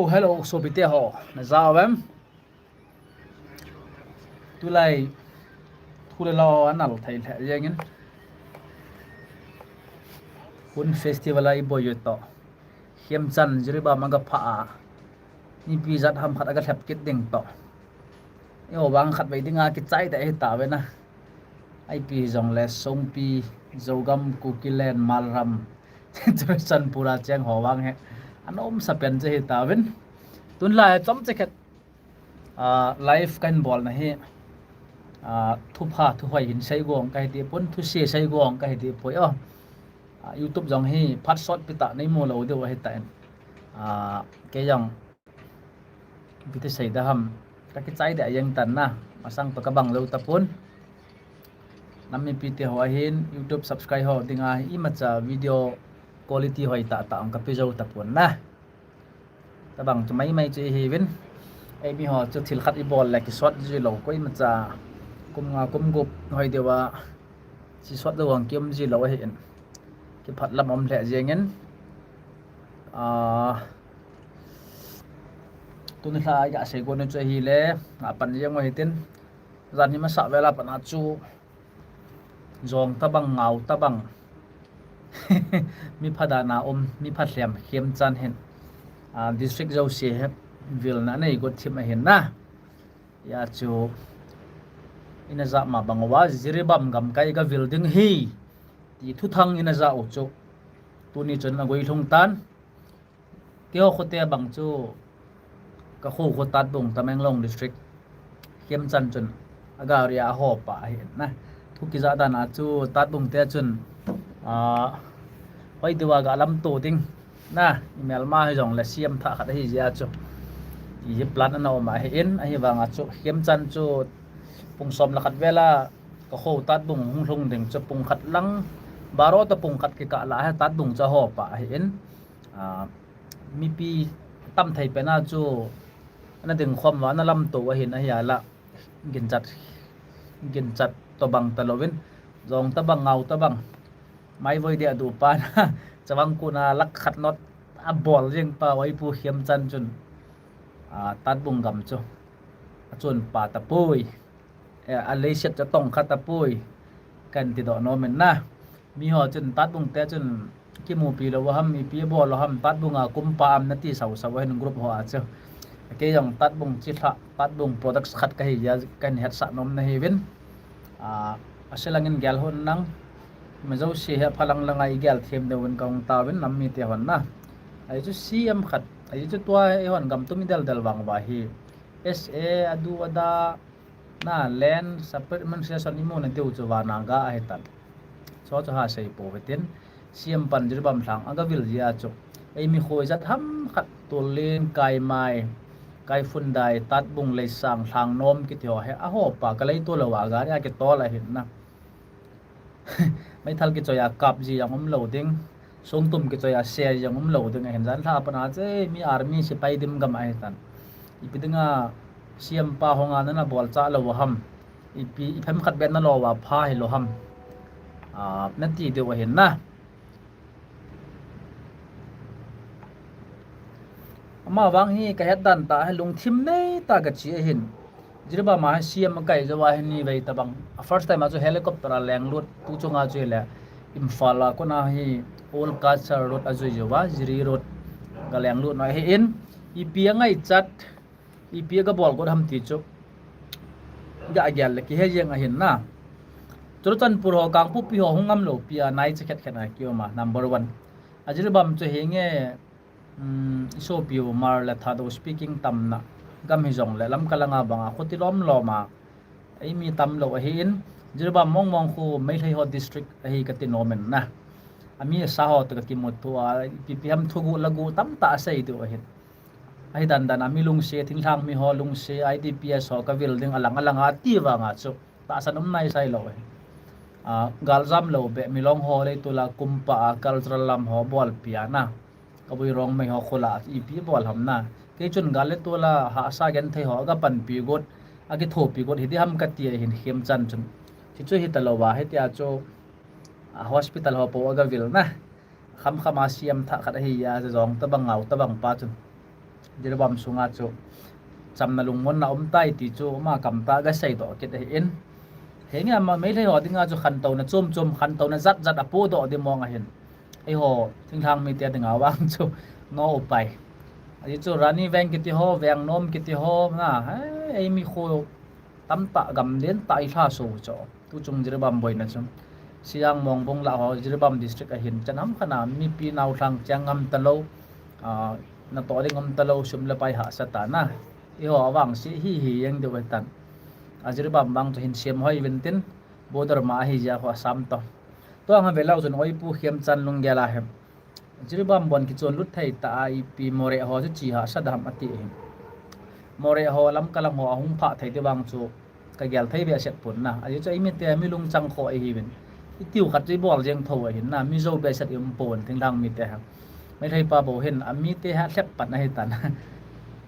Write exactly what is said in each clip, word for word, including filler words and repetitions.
Hello, sopite ho, najao em? Tulai thu le lo anal thei lheh jengin. Hun festival a iboi u toh, Khemchand Jiribam aga phah a, mipi jat ham khat aga lhep kit ding toh, eiho vang khatvei dinga kichai deh hitauvin a. Ipi hijongle Songpi, Zogam, Kukiland, Malram, Churachandpur a cheng ho vang hi ana umsa pen chu hitauvin. Tunlai chomcha khat live kahin bolna hi thupha thuhoi hin sei gong kahi tipon, thuse sei gong kahi tipoi o. YouTube jong hi phat sotpi tah neimu lou diu ahitan, kei jong ipi ti sei ding ham, kakichai deh jeng tan a, masang toh kabang jou tapon. Nam mipite ho ahin YouTube subscribe ho dinga imacha video quality hoitah tah jong kape jou tapon a. Tobang chu maimai chu ihiuvin. Eimiho chu thil khat ibol le kisot ji lou, koimacha kum nga kum gup hoi deuva kisot jou vang kium ji lou ahin, kiphat lam um lheh jengin. Tuni lha iga sei got u chu ahile, apan jeng u hitin, jan hi masa vel a pat a chu jong tobang, ngao tobang, mi pha dan a um, mi pha lhem Khemchand hin district jouse hi vilna anei got thim ahin a. Hijeh chun ina jah ma bang uva Jiribam gamkai gavil ding ahi ti thuthang ina jah u chu tuni chun aguilhung tan. Keiho khote bang chu kakho kho Tatbung, Tamenglong district, Khemchand chun agari a ahopah ahin a. Thu kijah dan a chu Tatbung te chun hoi diuva ga lamto ding a, imelma hijongle C M thah khat ahi jeh a chu ti hi plan ana um ahin, ahivanga chu Khemchand chu pung som le khat vel a kakho Tatbung hung lhung ding chu pung khat lang, baro toh pung khat kikah lah a Tatbung chu ahopah ahin. Mipi tamthei pen a chu ana dingkhom uva ana lamto u ahin, ahia lah ginchat, ginchat tobang talouvin, jong tobang, ngao tobang, maivoi deh aduh pa na, chavang kona lakh khat note abol jeng pa u ahi Pu Khemchand chun Tatbung gam chu achon pa tapoi, aleiset chu atongkha tapoi, kahin tidoh nom in a. Miho chun Tatbung te chun kimupi lou u ham, ipi abol u ham, Tatbung a kum pa am nati sausau ahin group ho a chu. Kei jong Tatbung chilhah, Tatbung products khat kahi jeh a kahin hetsah nom nahiuvin. Aselangin gel hon nang, ima jouse hi aphalang langa igel them diuvin kahung tauvin nam mite hon a. Ahi chu C M khat, ahi chu tua eihon gam tum ideldel vang uva hi S A adu ada na, land separate administration imu nadiu chu vana ga ahitan. Chu chu ha sei pouve tin, C M pan Jiribam lhang agavil jeh a chu eimi kho ijat ham khat Tullin, Kaimai, Kaiphundai, Tatbung, Leisang, Lhangnom kiti ho hi ahopa kaleito louva gari a kitol ahin a. Meithal kichoi a kap ji jong umlou ding, songtum kichoi a se ji jong umlou ding ahin, janlhah a pat a chu mi army sepai dim gam ahitan. Ipi dinga C M pa hung a nana bolchah lou u ham, ipi, ipi ham khat beh nalo uva pha hilou ham, nati diu ahin a. Amavang hi kahet dan tah hi lungthim neitah a kache ahin. Jiribam a hi C M akai jouva hi nivei tobang, first time a chu helicopter a lenglut, tu chunga chu hile Imphal a kona hi Old Cachar Road ajui jouva, Jiri Road kalenglut na ahin, ipi angaichat, ipi agabol got ham ti chu ga gel le kihe jeng ahin a. Churachandpur ho, Kangpokpi ho hung ngam lou pi a naicha khet khet a kium a, number one. Ajiribam chu hinge, isopiu Hmar le Thadou speaking tamna gam hijongle Lamka langa banga khuti lom lom a eimi tamlou ahin, Jiribam mong mong khu Meitei ho district ahi kati nom in a. Ami asa ho toh kakimuthu a, ipi ipi ham thuguh laguh tamtah asei diu ahin. Ahi dan dan a mi lungset, thinglhang mi ho lungset, I D Ps ho kavil ding alang alang a ati vanga chu tahsan um naisai lou ahi. Galjam lou beh, milong ho leitol a kumpah a cultural lam ho bolpi a na, Kabui Rongmei ho khola ipi bol ham na, kei chun gal le tol a hahsa genthei ho aga panpi got, akithopi got hiding ham kati ahin, Khemchand chun. Hichu hitalouva hitia chu hospital ho pou agavil na, khamkham a C M thah khat ahi a, jong tobang ngao tobang pa chun Jiribam sunga chu chamna lungmonna um tai ti chu ama kamtah a gasei doh kit ahin. Henge ama Meitei ho dinga chu khantouna chom chom, khantouna jat jat apohdoh ding mong ahin. Eiho thinglhang mite dinga vang chu no upai. Ajeh chu Rani Veng kiti ho, Vengnom kiti ho, na, eh, eimi kho tamtah gam lentah ilha so chu. Tuchung Jiribam boina chu. Siang Mongbung lah ho Jiribam district ahin, chan hamkhat a mipi naolhang cheng ngam talou, ah, natoh ding um talou, sum le pai hahsa tan a. Eiho avangse hi hi jeng diu ahitan. A Jiribam vang chu hin sem hoi uvin tin, border ma ahi jeh a ho Assam toh. Tua hi velou chun Oipu Khemchand lunggel a hi Jiribam bon kichon lut thei tah a ipi Moreh ho chu chi hahsa dam ati ahi. Moreh ho Lamka lang ho ahung phah thei ti vang chu kagel thei behseh pon na. Ajeh chu eimite mi lungchang kho ahiuvin. Itiu khat chu ibol jeng tho ahin na, mi jou behseh i um pon thinglhang mite ha. Meitei pa bou hin amite ha lhep pan ahitan.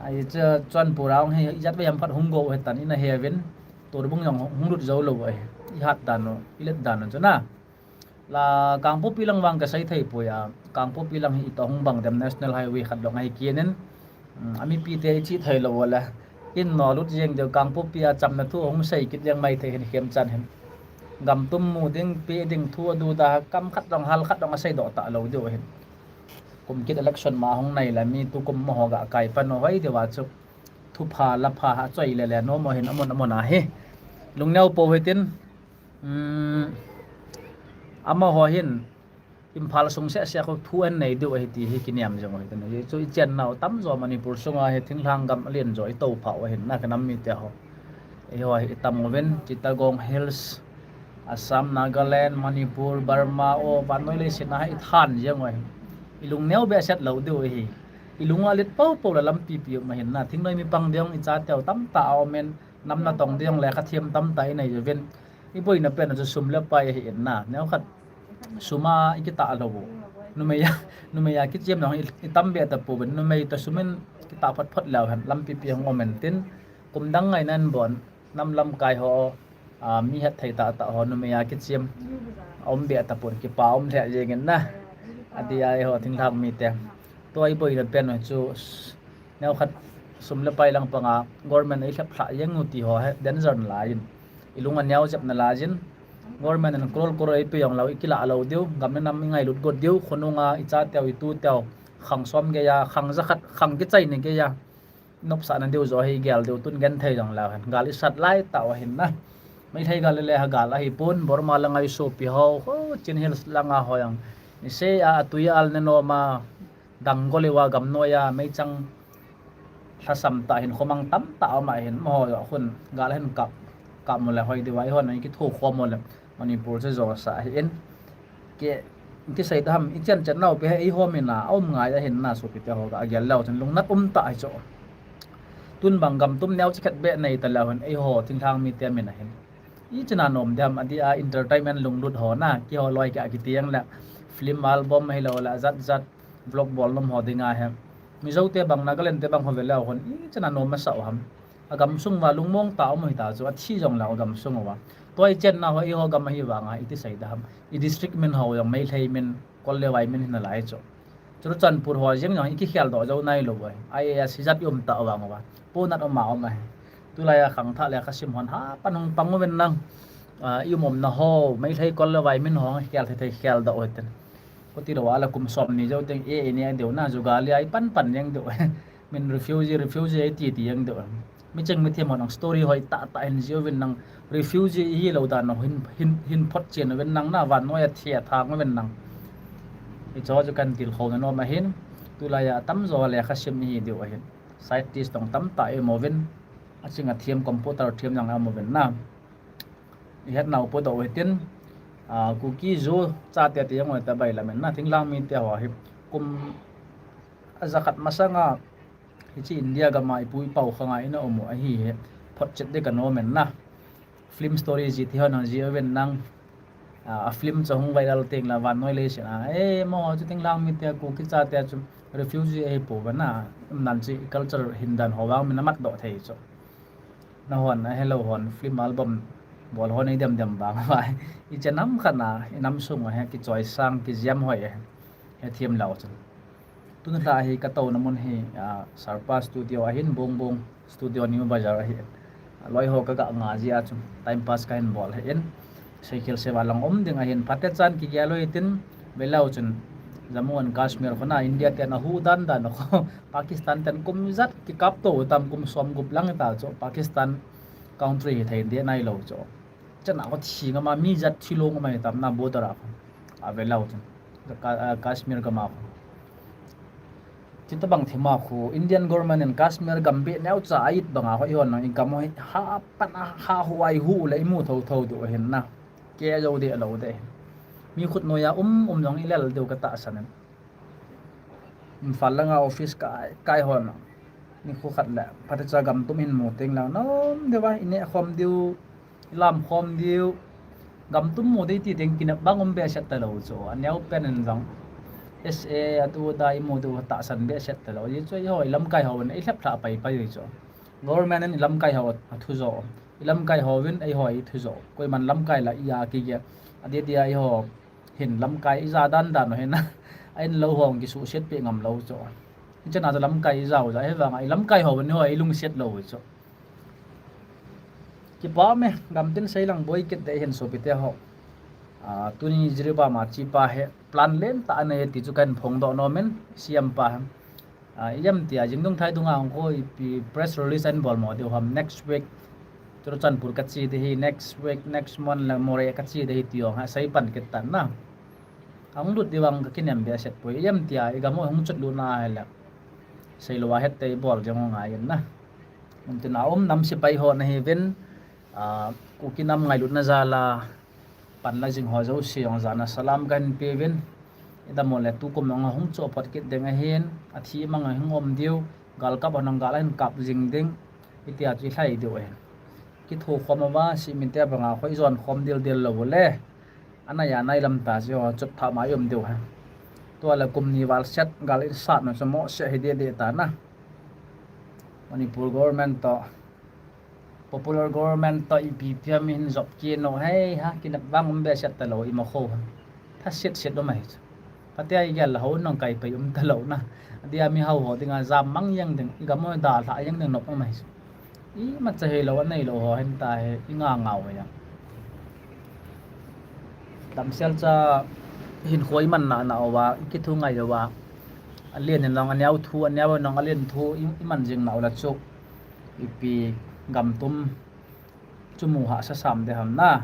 Ajeh chu Chonpur a hung hi ijat vei ham khat hung go ahitan, ina he uvin. Torbung jong hung lut jou lou ahi. Ihat dan u, ilet dan u chu na. La Kangpokpi lang vang kasei thei poi a, Kangpokpi lang hi itoh hung bang dem National Highway khat dong ahi kit in, um, amipite ichih thei lou le, in no lut jeng diu Kangpokpi a chamna thu hung sei kit jeng mai thei hin Khemchand hin. Gam tum mu ding, pe ding thu aduda, kam khat dong, hal khat dong asei doh talou diu ahin. Kum kit election ma hung nai le, mi tukum mo ho ga kai pan u hoi diu a chu. Thupha, lapha, achoi le le, no mo hin, amon, amon ahi. Lungneo pou hitin, Um, amaho hin Imphal sung seh seh khu thu anei diu ahi ti hi kiniam jong u hitin. Ajeh chu ichen nau tamjo Manipur sunga hi thinglhang gam alen jo itoh phah u ahin na kanam mite ho. Eiho hi itam uvin Chittagong Hills, Assam, Nagaland, Manipur, Burma, o vannoi leiset a hi ithan jeng u ahi. Ilungneo behseh lou diu ahi. Ilung alet poupou le lampi pi um ahin na. Thingnoi mi pang ding ichateu tamtah a um in, nam natong ding lekha thiam tamtah inei uvin. Iboina pen chu sum le pai ahi in na. Neokhat suma ikitah lou u. Numei a, numei a kichiam nong i, itam be tapouvin. Numei toh sum in kitah phot phot leu hen. Lampi pi hung um in tin. Kum dang ngai nan bon. Nam lamkai ho. A, mi het thei tah tah ho numei a kichiam. A um be tapon kipa um lheh jeng in na. Ati a eiho thinglhang mite. Tua iboina pen chu Neokhat sum le pai lang panga government eilhep lhah jeng u ti ho hi danger nalai in. Ilung aneo jep nalai in. Government in crore crore eipe jong lou, ikilah lou diu, gam le nam ingailut got diu, khonunga ichateu, ituteu, khang som geiya, khang jakhat, khang kichai ni geiya. Nopsahna diu jo hi gel diu, tun genthei jong lou hen. Gal isat lai tah u ahin na. Meitei gal le le ha gal ahipon, Burma langa isopi ho, ho, Chin Hills langa ho jong. Isei a, atui a al ne nom a, Danggol iva gamnoi a meichang lhasam tah hin khomang tamtah a um ahin, amaho joh khun gal ahin kap, kap mo le hoi diu a, eihon kitho khom mo le Manipur chu josa ahin. Ke, kisei ta ham, ichen chen nau pe hi eiho min a, aum ngai ahin na sopite ho ka agel leu chun lungnat um tah hi chu. Tun bang gam tum neo chi khat be nei ta leu hin, eiho thinglhang mite min ahin. Ichan a nom dem, adi a entertainment lunglut ho na, keiho loi kei a kiti jeng le, film album ahilou le, jat jat, vlog bol nom ho dinga hi. Mizo te bang, Nagaland te bang ho ve leu hon, ichan a nom masa u ham. Agam sung uva lungmong tah um u hita chu, athi jong leu agam sung uva. Tua ichenna ho, eiho gam ahi vanga, iti sei da ham. I district min ho jong, Meitei min, kol le vai min hi nalai chu. Churachandpur ho jeng jong ikikhel doh jou nailou u ahi. I A S hijat i um tah vang uva. Ponat um a um ahi. Tulai a khangthah lekha sim hon hapan hung pang uvin lang. Ah, i um umna ho, Meitei kol le vai min ho, khel thei thei khel doh u hitin. Khuti lou a la kum som ni jou teng e, e ni a deu na, jugal a i pan pan jeng diu. Min refugee, refugee i ti ti jeng diu. Miching mithem ho nang story hoi tah tah hin jih uvin nang refugee ihi lou dan u hin, hin, hin photchen uvin nang na vannoi a thi a thang uvin nang. Hicho chu kan tilkhouna nom ahin, tulai a tamjo lekha sim ihi diu ahin. Scientist tong tamtah i um uvin, aching a thiam computer thiam jong i um uvin na. I het nau podoh u hitin, ah, Kuki Zo chate ti jong u ta bailam in na thinglhang mite ho hi kum a jakhat masanga Hiche India gam a ipu ipa u khang a ina um u ahi hi, photchet ding ka nom in na. Film story jih ti hon jih uvin nang, a, a film chu hung viral teng le vannoi leiset a, eh, amaho chu thinglhang mite, Kuki chate chu refugee ahi pouve na, umdan chu culture hindan ho vang min amat doh thei chu. Nahon, ahelou hon, film album bol hon idem dem vang vai. Ichan ham khat na, inam sung a hi kichoisang, kijem hoi ahi, hethem lou chun. Tun la hi ka touna mun hi, ah, Sarpa Studio ahin, Bong Bong Studio New Bazar ahin. Ah, loi ho ka ga nga jia chu time pass ka hin bol ahin. Seikhel seva lang um ding ahin. Phatecha in kigel u hitin, velou chun Jammu and Kashmir khona India ten ahu dan dan kho. Pakistan ten kum jat kikap to tam kum som gup lang ta chu. Pakistan country hi thei de nai lou chu. Chana kho thi ngama mi jat thi lou ngama tam na border a kho. A velou chun. Ka, ah, Kashmir gama kho. Chuti bang thima khu Indian government in Kashmir gam beh neocha a it banga khu ihon nang i gam ho hi ha pan a ha huai hu le imu tho tho diu ahin na. Ke jou de lou de. Mi khut noiya um um jong i lel diu ka tahsan in. Imphal langa office kai kai hon nang. Ni khu khat le phatecha gam tum hin mu teng lang nom diu va i neh khom diu. Lam khom diu. Gam tum mu dei ti teng kinep bang um behseh talou chu. Aneo pen in jong S A atu da imu diu tahsan behseh talou. Ji chu eiho i lamkai ho in i lhep lha pai pai chu. Government in i lamkai ho athu jo. I lamkai ho in eiho i thu jo. Koiman lamkai la i a kigel. Adia dia eiho hin lamkai i ja dan dan ho hin. A in lou hong kisuhset pe ngam lou chu. Hichana chu lamkai i ja u ja. Hivanga i lamkai ho in eiho i lungset lou chu. Kipa me, gam tin sei lang boi kit de hin sopite ho. Ah, tuni Jiribam a chepa hi plan lentah anei ti chu kahin phongdoh nom in, C M pa hi. Ah, ijemtia, jingdung thai dunga hung kho ipi press release ahin bol mo diu ham next week. Churachandpur ka che ding ahi, next week, next month la Moreh ka che ding ahi ti jong hi asei pan kit tan na. Ahung lut diu vang ka kinem behseh poi. Ijemtia, i gam u hung chot lut na ahile. Seilou a het tei bol jong ngai in na. Mun tin a um nam sepai ho nahiuvin, ah, Kuki nam ngailutna jal a pan la jing ho jouse jong jana salam kahin peuvin. I dam u le tukum jong ahung choh phot kit ding ahin, athi mang ahung um diu, galkap ho nang gal ahin kap jing ding, itia chu i lhai diu ahin. Kitho khom uva, siminte banga khu i jon khom dildel lou le. Anai anai lam ta chu chot tha ma i um diu ahi. Tua le kum ni val set gal in sat na chu mo se hi de de ta na. Manipur government to, popular government to ipi pi a mi hin jop kit no hei ha, kinep vang um behseh talou i ma kho ha. Tha set set um ahi chu. Phatea i gel la ho nong kai pai um talou na. Adia mi hao ho dinga jam mang jeng ding, i gam u da lha jeng ding nop um ahi chu. Imacha hilou, aneilou ho hin ta hi, i nga ngau hi a. Damsel cha hinkho i man na na uva, i kithu ngai uva. Alen in nong aneo thu, aneo nong alen thu, i, i man jing na u la chu. Ipi gam tum chu mu hahsa sam de ham na.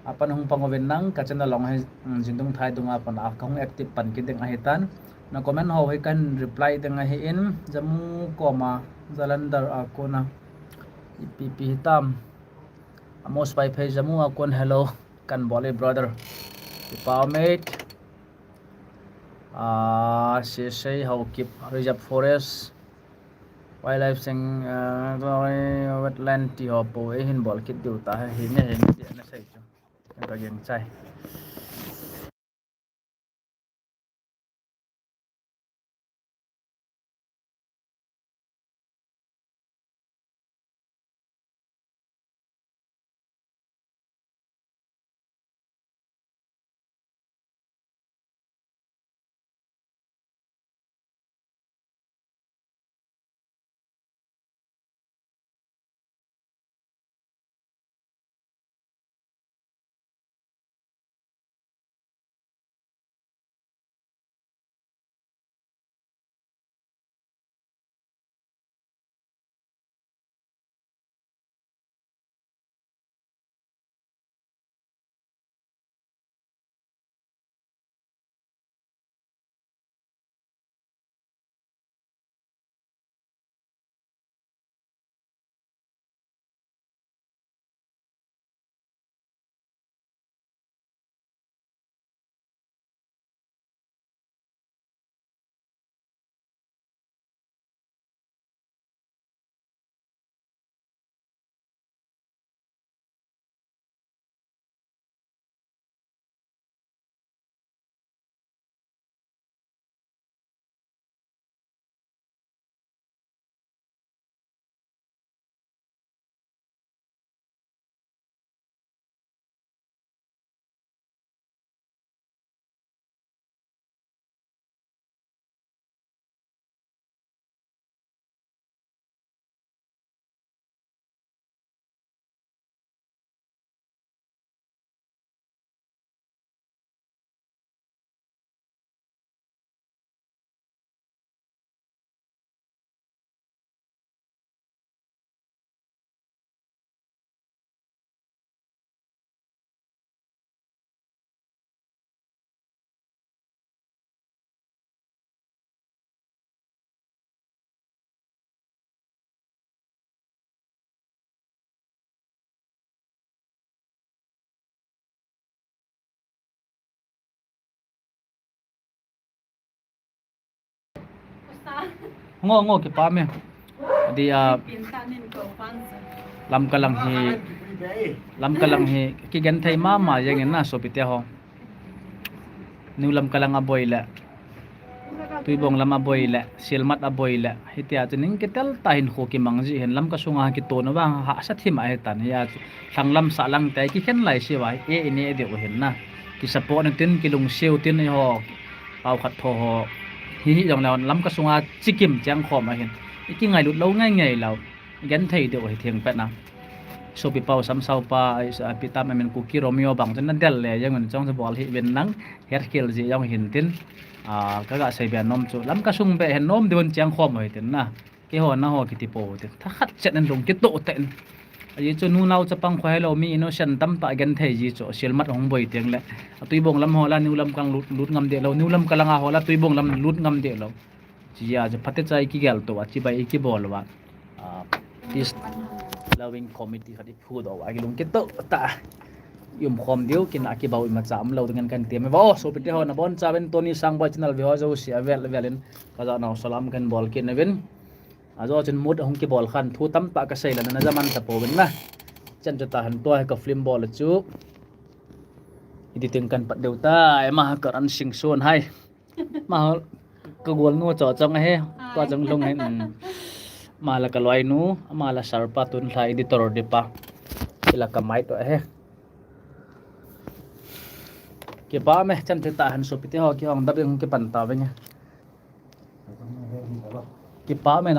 Apan hung pang uvin nang ka channel long hi, mm, jingdung thai dunga pan a ka hung active pan kit ding ahi tan. Na comment ho hi kahin reply ding ahi in, Jammu koma, Jalandhar a kona. Ipi pi hitam. Amos Vaiphei Jammu a kon hello. Kan bol e brother. Kipa mate. Ah, Sesei Haokip Reserve Forest. Wildlife sing, ah, wetland ti ho po e hin bol kit diu ta hi ne hin ti na sei chu. Ka geng chai. Ngo ngo kipa me. Dia Lamka lang hi, Lamka lang hi kigenthei mama jeng in na sopite ho. New Lamka lang aboi le, Tuibong lam aboi le, Sielmat aboi le, hitia chu ning kitel tah hin kho kimang ji hin Lamka sunga kitona vang hahsa thim ahi tan hia chu. Lhanglam sahlang te kikhen lai siuva e ine deu hin na. Kisupport na tin, kilungsiu tin eiho pao khat tho ho. Hi hi jong le Lamka sunga chikim cheng khom ahin. Ikingailut lou ngai ngai lou. Genthei deu hi theng pet na. Sopi pao Samsao pa, ai sa, pi tam amin Kuki Romeo bang chun nadel le jeng un chong sa bol hi ven nang, her khel ji jong hin tin. A, kaga sei be nom chu Lamka sung be hin nom deu cheng khom hi tin na. Keiho naho kiti po tin. Thakhat chet in lung kitoh tah in. Aji chu nunao chapang khoi lou mi innocent tamtah genthei ji chu Sielmat hung boi teng le. A Tuibong lam ho la New Lamka lang lut, lut ngam deh lou. New Lamka lang a ho la Tuibong lam lut ngam deh lou. Chia chu phatecha ikigel to a, chibai ikibol uva. A, peace loving committee khat iphut uva, kilung kitoh tah. Ium khom diu, kina kibau imacha umlou ding in kahin tem uva. O, sopite ho nabonchauvin Tony Sangboi channel ve ho jouse avel vel in kajana salam kahin bol kit nauvin. Ajo chun mood ahung kibol khan thu tamtah kasei le naja man tapouvin na. Chan chu tahen tua hi ka film bol chu. Editing kahin pat deu tai, ama Karan Singson hai. Ama kagolnu chu chong ahi. Tua chong lung hin. Ama la kaloinu, ama la sarpa tun lha editor dipa. Ila kamai to ahi. Kipa me, chan chu tahen sopite ho kihong dubbing kipan tauvin. Kipa me.